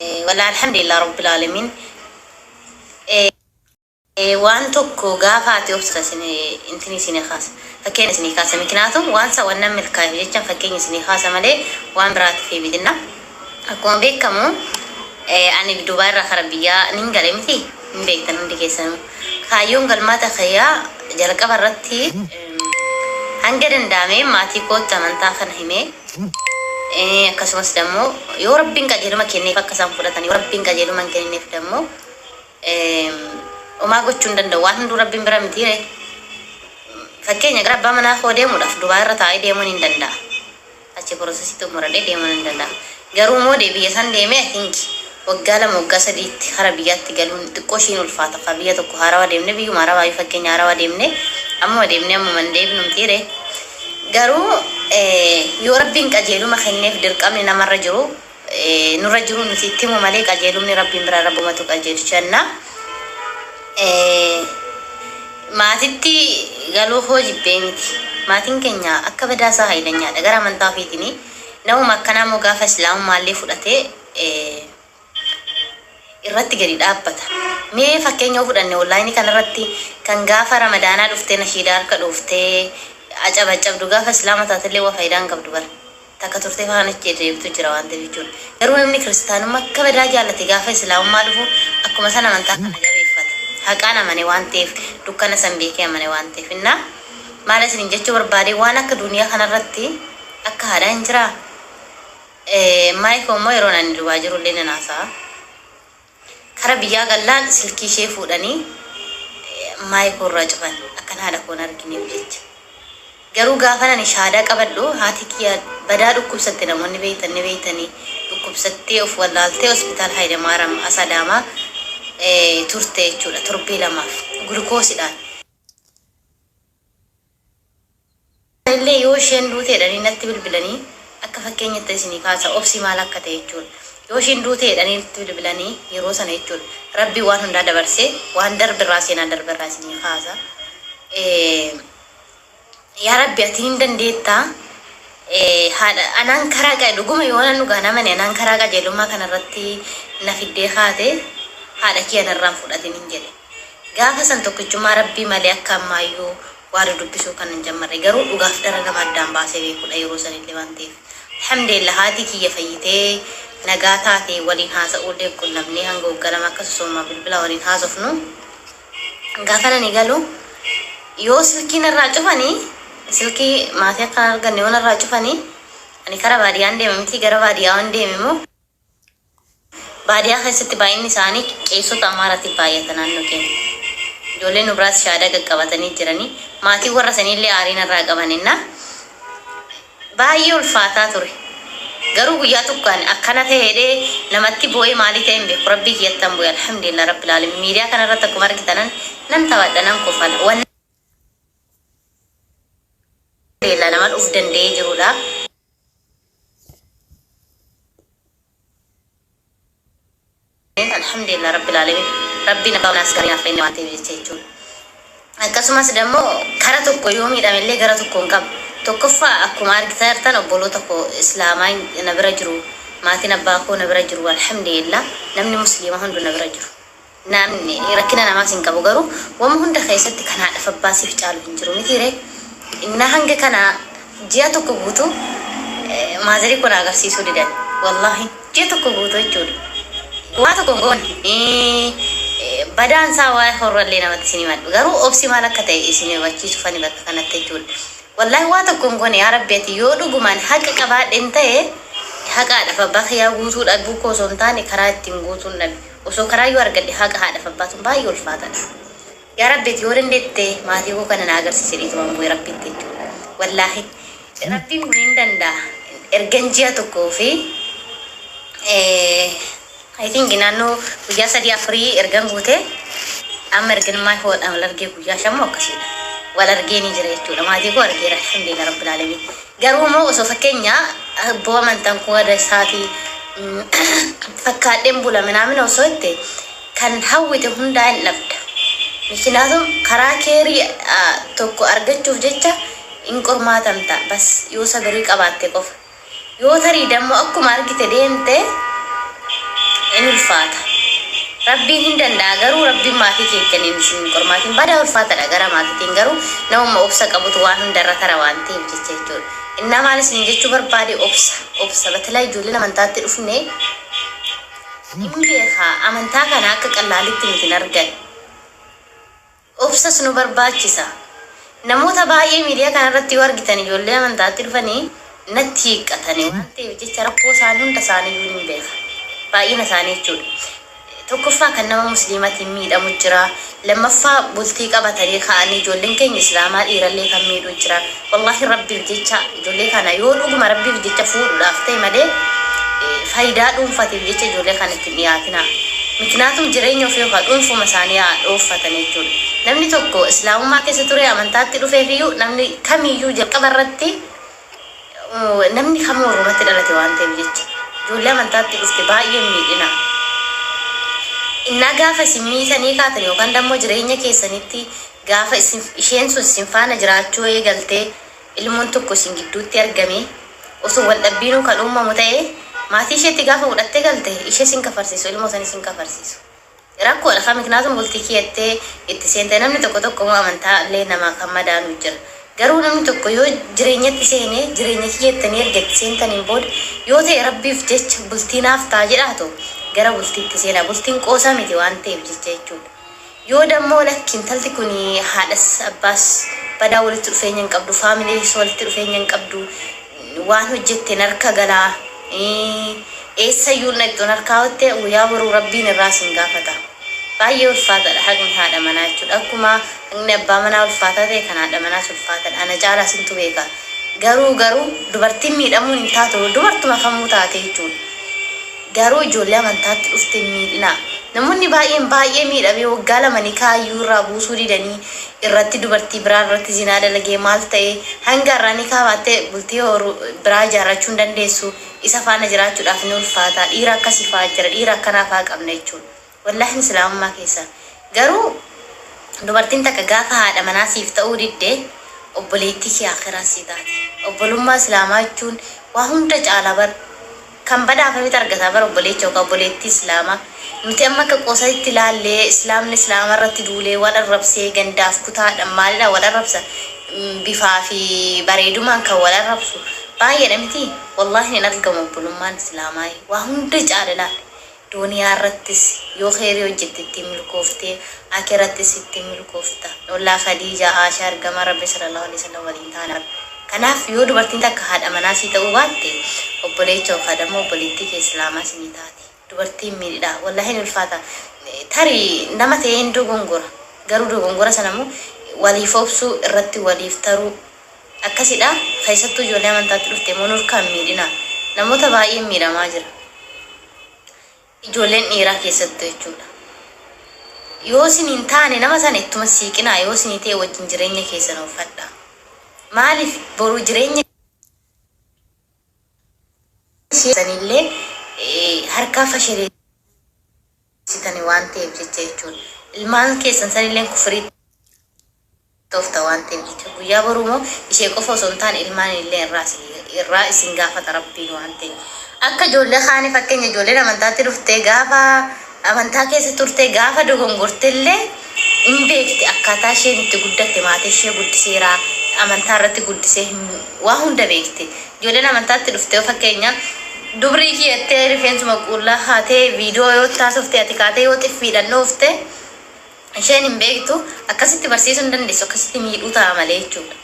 Wallah alhamdulillah rabbil alamin. Waan tokko gaafa ati obsita isin intini isin kaasa. Fakkeenya isin kaasa mikinaatu waan sa wannan milkaa'eef jechaan fakkeenya isin kaasa malee waan biraatiif mitinna. Akkuma beekamu ani Dubaay irraa kara biyyaa nin gale miti hin beektan hundi keessanuu. Kaayyoon galmaata kiyyaa jalqaba irratti hanga danda'ame maatii kootti amantaa kana himee akkasumas dammoo yoo rabbiin qajeeluma kenneef akka isaan fudhatan yoo rabbiin qajeeluma hin kennineef dammoo homaa gochuu hin danda'u waan hunduu rabbiin bira mitiire. Fakkeenya gara abbaa manaa koo deemuudhaaf Dubaay irra taa'ee deemuun hin danda'a. Achi processii xumuradhee deemuun hin danda'a. Garuu immoo biyya san deemee I think waggaa 2 waggaa 3tti kara biyyaatti galuun xiqqoo ishiin ulfaata. Ka biyya tokko haarawaa deemne biyyuma haarawaa yoo fakkeenya haarawaa deemne ammuma deemne ammuma hin deebinu mitiire. Garuu yoo rabbiin qajeeluma kenneef dirqamni namarra jiru nurra jiru nuti itti himu malee qajeelumni rabbiin bira rabbumatu qajeelchanna. Maatitti galuu koo jibbee miti. Maatiin keenya akka badaa isaa hayilanyaadha. Gara amantaa ofiitiin namuma akkanaa immoo gaafa islaamummaallee fudhatee irratti gadi dhaabbata. Mee fakkeenya yoo fudhanne onlaayinii kanarratti kan gaafa ramadaanaa dhuftee nashiidaa harka dhooftee acabacabdu gaafa islaama taatellee waa faayidaa hin qabdu bara. Takka turtee faana achi deebitu jira waan ta'eef jechuudha. Garuu namni kiristaanummaa akka badaa jaallate gaafa islaamummaa dhufu akkuma san amantaa kana jabeeffata. Haqaan amane waan ta'eef dukkana san beekee amane waan ta'eef. Innaa maal isiniin jechuu barbaade waan akka duniyaa kanarratti akka haadhaa hin jiraa? Maayikoo immoo yeroon ani Dubaay jiru illee nan haasa'a. Kara biyyaa gallaan silkii ishee fuudhanii maayikoo irraa cufan akkan haadha koo hin argineef jecha. Garuu gaafan ani shahaadaa qabadhu haati kiyya badaa dhukkubsatte namoonni beektan ni beektanii dhukkubsattee of wallaaltee hospitaal Hayilamaaraam as Adaamaa turte jechuudha torbee lamaaf gulukoosidhaan. Illee yoo isheen duute jedhanii natti bilbilanii akka fakkeenyatti isinii kaasa obsi maal akka ta'e jechuudha. Yoo isheen duute jedhanii natti bilbilanii yeroo sana jechuudha. Rabbi waan hundaa dabarsee waan darbirraa seenaa darbirraa isinii kaasa. Yaa Rabbi ati hin dandeettaa. Haadha anaan karaa qae dhuguma yoo nan dhugaan amane anaan karaa qajeelummaa kanarratti na fiddee kaate haadha kiyya narraan fudhatin hin jedhe. Gaafa san tokkichummaa Rabbii malee akka ammaayyuu waa dudubbisuu kan hin jammarre. Garuu dhugaaf dhara nama addaan baasee beekudha yeroo sanillee waan ta'eef. Alhamdulillah haati kiyya fayyitee nagaa taate waliin haasa'uullee qunnamnee hanga waggaa 2 akkas osoo bilbila waliin haasofnu. Gaafan ani galu yoo silkii narraa cufanii silkii maatii akka hin arganne yoo narraa cufanii ani kara baadiyyaan deema miti gara baadiyyaa waan deeme immoo baadiyaa keessatti baay'inni isaanii qeessota Amaaraatti baay'ata naannoo keenya. Ijoolleen nu biraas shaadaa qaqqabatanii jiranii maatiin warra saniillee aarii narraa qaban innaa Baay'ee ulfaataa ture. Garuu guyyaa tokko ani akkana ta'e jedhee namatti boo'ee maalii ta'e hin beeku. Rabbii kiyyattan boo'e alhamdulillah rabbil aalamiin. Miidiyaa kana irratti akkuma argitanan nan taphadha nan kofala. Wanni Alhamdulillah naman uf danda'ee jirudha. Alhamdulillah rabbil alamin rabbiin abbaa manaas gaarii naaf kenne waan ta'eef jecha jechuudha. Akkasumas dammoo kara tokko yoo miidhame illee gara tokko hin qabu. Tokkoffaa akkuma argitaa jirtan obboloota koo islaamaa na bira jiru maatiin abbaa koo na bira jiru alhamdulillah namni musliima hundu na bira jiru. Namni rakkina namaas hin qabu garuu wama hunda keessatti kan haadhaf abbaa siif caalu hin jiru mitii ree innaa hanga kana ji'a tokko guutuu maazarii koo na agarsiisuu didan wallaahi ji'a tokko guutuu jechuudha waa tokko hin goone badaan isaa waa'ee horrallee namatti isin himadhu garuu obsi maal akka ta'e isin hubachiisufani bakka kanatti jechuudha Wallahi waa tokko hin gone yaa rabbi ati yoo dhugumaan haqa qabaadhen ta'e haqa haadhaf abbaa kiyyaa guutuu dhabuu koo osoo hin taane karaa ittiin guutuun dhabe osoo karaa yoo argadhe haqa haadhaf abbaa tun baay'ee ulfaatadha yaa rabbi ati yoo dandeette maatii koo kana na agarsiisi jedheetuman bu'e rabbitti jechuudha wallahi rabbiin kun hin danda'a ergan ji'a tokkoo fi I think naannoo guyyaa sadii afurii ergan guute amma ergan maal hoodhaan wal argee guyyaa shammoo akkasiidha. Wal argee ni jira jechuudha. Maatii koo argeera alhamdulillah rabbil alamin. Garuu immoo osoo fakkeenya abboo amantaan koo warra isaatii fakkaadheen bula minaamin osoo itti kan hawwite hundaa hin dhabda. Mikinaatum karaa keerii tokko argachuuf jecha hin qormaatamta bas yoo sabirii qabaatte qofa. Yoo tarii dammoo akkuma argite deemte Rabbiin hin danda'a garuu Rabbiin maatii keechaniin isin hin qormaatiin badaa ulfaatadha gara maatiitiin garuu namuma obsa qabutu waan hundarra tara waan ta'eef jecha jechuudha. Innaa maal isin jechuu barbaade obsa obsa batalaa ijoolleen amantaatti dhufne hin beeka amantaa kana akka qallaalitti miti hin argan. Obsas nu barbaachisa. Namoota baay'ee miidiyaa kanarratti yoo argitan ijoollee amantaatti dhufanii natti hiiqqatanii waan ta'eef jecha rakkoo isaanii hunda isaaniiyyuu nin beeka. Baay'ina isaanii jechuudha. Tokkoffaa kan nama musliimatiin miidhamu jira. Lammaffaa bultii qabatanii ka'anii ijoolleen keenya islaamaa dhiirallee kan miidhu jira. Wallaahi Rabbiif jecha ijoollee kana yoo dhuguma Rabbiif jecha fuudhuudhaaf ta'e malee faayidaa dhuunfatiif jecha ijoollee kana itti hin dhiyaatinaa. Miknaatum jireenya ofii yookaan dhuunfuma isaanii haa dhooffatan jechuudha. Namni tokko islaamummaa keessa ture amantaatti dhufeef iyyuu namni kamiyyuu jalqaba irratti namni kamuu warrumatti dhalate waan ta'eef jecha ijoollee amantaatti dhufte baay'ee hin miidhina. Innaa gaafa isin miitanii kaatan yookaan dammoo jireenya keessanitti gaafa isin isheen sun isin faana jiraachuu eegaltee ilmoon tokko isin gidduutti argame osoo wal dhabbiinuu kan uumamu ta'e maatii isheetti gaafa fudhattee galte ishee sin kafarsiisu ilmoo sanis hin kafarsiisu. Rakkoodha kan miknaatum bultii kiyattee itti seente namni tokko tokko immoo amantaa illee namaa kan madaanu jira. Garuu namni tokko yoo jireenyatti seene jireenya kiyyattanii erga itti seentaniin booda yoo ta'e Rabbiif jecha bultii naaf ta'a jedhaatu gara bultiitti seena. Bultiin qoosaa miti waan ta'eef jecha jechuudha. Yoo dammoo lakki intalti kuni haadhas abbaas badaa walitti dhufeenya hin qabdu faamiliis walitti dhufeenya hin qabdu waan hojjette narka galaa eessayyuu hin dhaqxu narkaa hotte guyyaa boruu Rabbiin irraa sin gaafata. Baay'ee ulfaataadha haqni haadha manaa jechuudha. Akkuma haqni abbaa manaa ulfaataa ta'e kan haadha manaas ulfaataadha. Ana caalaa sintu beeka. Garuu garuu dubartiin miidhamuun hin taatu dubartuma kamuu taate jechuudha. Garuu ijoollee amantaatti dhufte hin miidhinaa. Namoonni baay'een baay'ee miidhamee waggaa lama nikaa iyyuu irraa buusuu didanii irratti dubartii biraa irratti zinaa dalagee maal ta'e hanga har'aa nikaa baattee bultii horu biraa ijaarrachuu hin dandeessu isa faana jiraachuudhaaf ni ulfaata dhiira akkasii fa'aa jira dhiira akkanaa fa'aa qabna jechuudha. Wallaahi islaamummaa keessa garuu dubartiin takka gaafa haadha manaa siif ta'uu didde obboleettii kee akhiraa sii taati. Obbolummaa islaamaa jechuun waa hunda caala bar. Kan badhaafametu argata bar obboleecha yookaan obboleettii islaamaa. Nuti amma akka qoosatitti ilaallee islaamni islaama irratti duulee wal arrabsee gandaaf kutaadhaan maalidhaan wal arrabsa bifaa fi bareedumaan kan wal arrabsu baay'eedha miti. Wallaahi hin argamu obbolummaan islaamaa waa hunda caala laal. Duuniyaa irrattis yoo kheyrii hojjette ittiin milkoofte, Aakirattis ittiin milkoofta. Ollaa Khadiijaa, Aashaa Ergamaa Rabbii sallallaahu aleyhi wasallam waliin taana. Kanaaf yoo dubartiin takka haadha manaa sii ta'uu baatte, obboleecha yookaan ammoo obboleettii kee Islaamaa isinii taati. Dubartii hin miidhinaa. Wallaahi ni ulfaata. Tarii nama ta'ee hin dogongora. Garuu dogongora sana immoo waliif obsuu, irratti waliif taruu akkasidha. Keessattuu ijoollee amantaatti dhufte immoo nurkaa hin miidhinaa. Namoota baay'een miidhamaa jira. Ijoolleen dhiiraa keessattuu jechuudha. Yoo isin hin taane nama sana ittuma siiqinaa yoo isinii ta'e wajjin jireenya keessan oofadhaa. Maaliif boru jireenya keessanillee harkaa fashaleessitani waan ta'eef jecha jechuudha. Ilmaan keessan sanillee kufrii toofta waan ta'eef jecha guyyaa boruu immoo ishee qofa osoo hin taane ilmaan illee irraa isin gaafata Rabbiin waan ta'eef. Akka ijoollee kaanii fakkeenya ijoolleen amantaatti dhuftee gaafa amantaa keessa turtee gaafa dogongorte illee hin beekti akkaataa isheen itti guddatte maatii ishee guddiseera amantaa irratti guddisee waa hunda beekti. Ijoolleen amantaatti dhuftee fakkeenya dubrii kiyyattee rifeensuma quullaa kaatee viidiyoo yoo taasifte ati kaatee yoo xiffiidhaan dhoofte Isheen hin beektu akkasitti barsiisuu hin dandeessu akkasitti miidhuu ta'a malee jechuudha.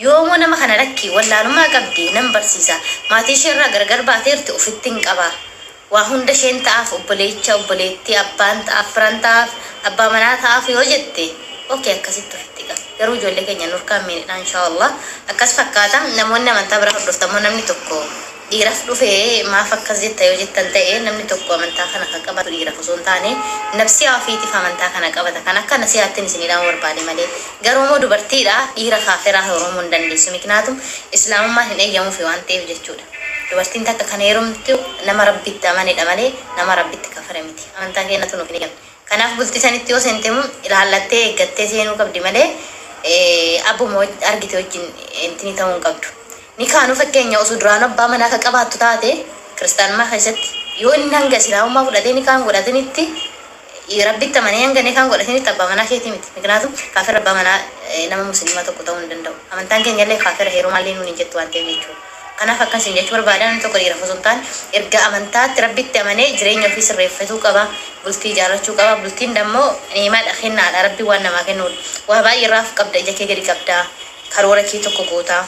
Yoomoo nama kana lakki wallaalummaa qabdi nan barsiisa maatii ishee irraa gargar baateerti ofitti hin qaba. Waa hunda isheen ta'aaf obboleecha obboleettii abbaan ta'aaf firan ta'aaf abbaa manaa ta'aaf yoo jette okay akkasitti ofitti qaba. Garuu ijoollee keenya nurkaan miidhina inshaallah akkas fakkaata namoonni amantaa biraa hordoftan immoo namni tokko Dhiiraf dhufe maaf akkas jetta yoo jettan ta'e namni tokko amantaa kana kan qabatu dhiiraf osoo hin taane nafsiyaa ofiitif amantaa kana qabata kan akka nasihaattin isinii dhaamu barbaade malee garuu immoo dubartiidha dhiira kaafiraa heerumuu hin dandeessu miknaatum islaamummaan hin eeyyamufi waan ta'eef jechuudha dubartiin takka kan heerumtu nama Rabbitti amanedha malee nama Rabbitti kafare miti amantaa keenyatu nuuf hin eeyyamne kanaaf bultii sanitti yoo seentemu ilaallattee eeggattee seenuu qabdi malee abbuma argite wajjin intini ta'uu hin qabdu. Nikaanuu fakkeenya osoo duraanuu abbaa manaa ka qabaattu taate kiristaanummaa keessatti yoo inni hanga islaamummaa fudhatee nikaa hin godhatinitti Rabbitti amanee hanga nikaan godhatinitti abbaa manaa keetii miti. Miknaatum kaafira abbaa manaa nama musliimaa tokko ta'uu hin danda'u. Amantaan keenyallee kaafira heerumaallee nuun hin jettu waan ta'eef jechuudha. Kanaaf akkan isin jechuu barbaada, namni tokko dhiira osoo hin taane erga amantaatti Rabbitti amanee jireenya ofii sirreeffatuu qaba. Bultii ijaarrachuu qaba. Bultiin dammoo ni'imaadha, kennaadha. Rabbiin waan namaa kennuudha. Waa baay'ee irraa of qabda, ija kee gadi qabda. Karoora kee tokko goota.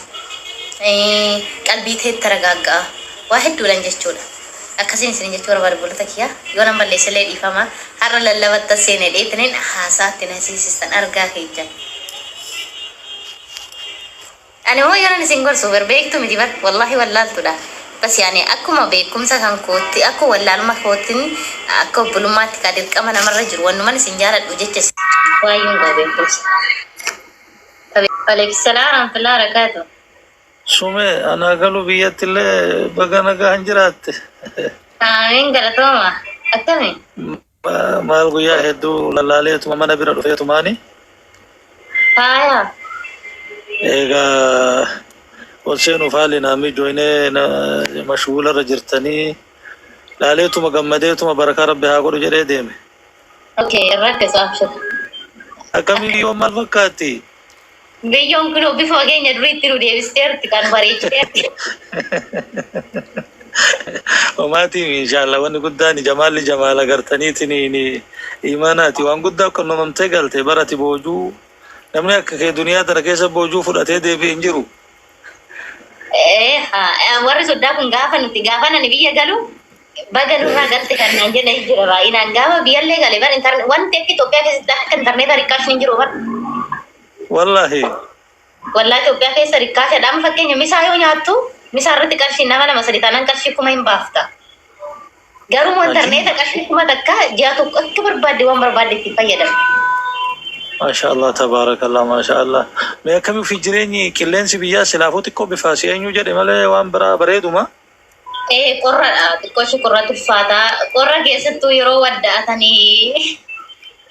Qalbii teetti taragaagga'a. Waa hedduudhaan jechuudha. Akkasiin isin jechuu barbaada, obboloota kiyya. Yoo nan balleessellee dhiifama. Har'a lallabatta seene dheetiniin haasaatti na seensistan argaa keechan. Ani immoo yoon isin gorsu bar beektu miti bar, wallahi wallaaltudha. Bas yaani akkuma beekumsa kan kootti, akkuma wallaaluma kootin, akka obbolummaatti ka dirqama namarra jiru wannuman isin jaaladhu jecha waayyuun qaba beekumsa. Waalaikum salaam warahmatullahi wabarakatuh. Sume, anaa galu biyyatti illee baga nagaan jiraatte. Amiin, galatooma. Akkami? Maal, guyyaa hedduu lallaaleetuma mana bira dhufeetumaani. Faaya. Egaa ol seenuuf haalli naa mijoinee mashguula irra jirtanii laaleetuma gammadeetuma barakaa rabbi haa godhu jedhee deeme. Okay, irratti abshir. Akkamii, biyyoon maal fakkaatti? Biyyoon kun bifa keenya duriitti nu deebisteerti, kan bareechiteerti. Homaatiin inshallah wanni guddaan jamaalli jamaala gartaniitiin imaanaati, waan guddaa qunnamamtee galte barati boojuu namni akka kee duniyaa tana keessa boojuu fudhatee deebi'e hin jiru. Warri soddaa kun gaafa nuti gaafa nani biyya galu baga nurraa galte kan naan jedhan jira baay'inaan. Gaafa biyyallee gale bar internet wanti akka Itoophiyaa keessatti akka intarneeta rikkaashni hin jiru bar. Wallahi. Wallaahi, Itoophiyaa keessa rikkaashadha. Amma fakkeenya misaa yoo nyaattu, misaa irratti qarshii nama lama sadi taanaan qarshii 1000 hin baafta. Garuu intarneeta qarshii 1000 ji'a tokko akka barbaadde waan barbaadde itti fayyadamta. Maasha Allah, tabaarakallah, maasha Allah. Mee akkamii ofii jireenyi, qilleensi biyyaa silaafuu xiqqoo bifaa si eenyu jedhe malee waan biraa bareeduma. Ee, qorradha. Xiqqoo ishee qorratu ulfaataa. Qorra keessattuu yeroo wadda'atanii.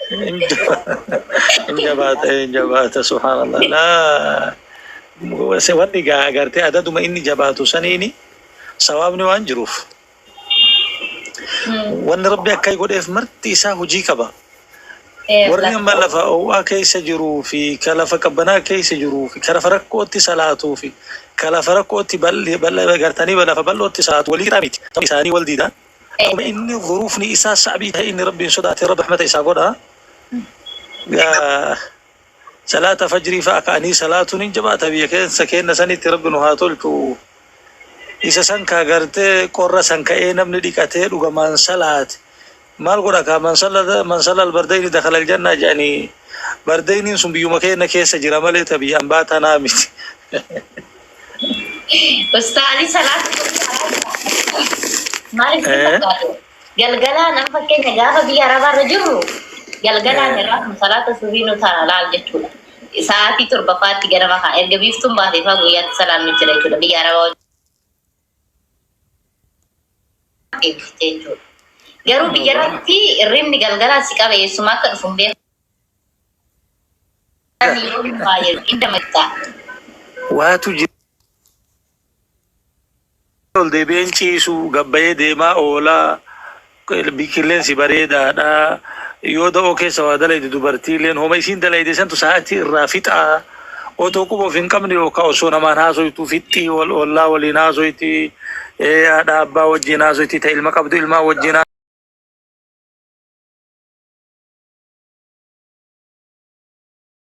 Hin jabaata, hin jabaata, subhaanallah. Laa, wanni gaa agartee adaduma inni jabaatu saniini sawaabni waan jiruuf. Wanni rabbi akka godheef marti isaa hojii qaba. Warri amma lafa ho'aa keessa jiruu fi ka lafa qabbanaa keessa jiruu fi ka lafa rakkootti salaatuu fi ka lafa rakkootti gartanii lafa bal'ootti salaatu walii qixaa miti. Isaanii wal diida. Akkuma inni zuruufni isaa sa'bii ta'e, inni rabbiin sodaate rabbi rahmata isaa godha. Gaa salaata fajrii fa'a ka'anii salaatuun hin jabaata biyya keessa kenna sanitti, rabbi nu haa tolchu. Isa san ka gartee qorra san ka'ee namni dhiqatee dhugamaan salaate maal godha kaa? Man salla albardayni dakhala aljannaa jedhanii, bardayniin sun biyyuma keenya keessa jira malee ta biyya ambaa tanaa miti. Ustaazii, salaata maaliif si fakkaatu? Galgalaan amma fakkeenya gaafa biyya Arabaarra jirru galgalaan irraa kun salaata subii nu ta'a laal jechuudha. Sa'aatii 7ffaatti ganama kaa erga biiftuun baatee faa guyyaatti salaannu jira jechuudha biyya Arabaa jechuudha. Garuu biyya irratti hirribni galgalaan si qabe eessuma akka dhufu hin beeku. Yeroo baay'ee hin dammaqxa. Waatu jira. Ol deebi'een ciisu gabbayee deemaa oolaa, qilleensi bareedaadha. Yoo da'oo keessa waa dalayde, dubartiileen homa isiin dalayde santu sa'aatii irraa fixaa. Otoo quba of hin qabne yookaan osoo namaan haasoytu fixxii, ollaa waliin haasoyti, haadha abbaa wajjin haasoyti, ta ilma qabdu ilmaan wajjin.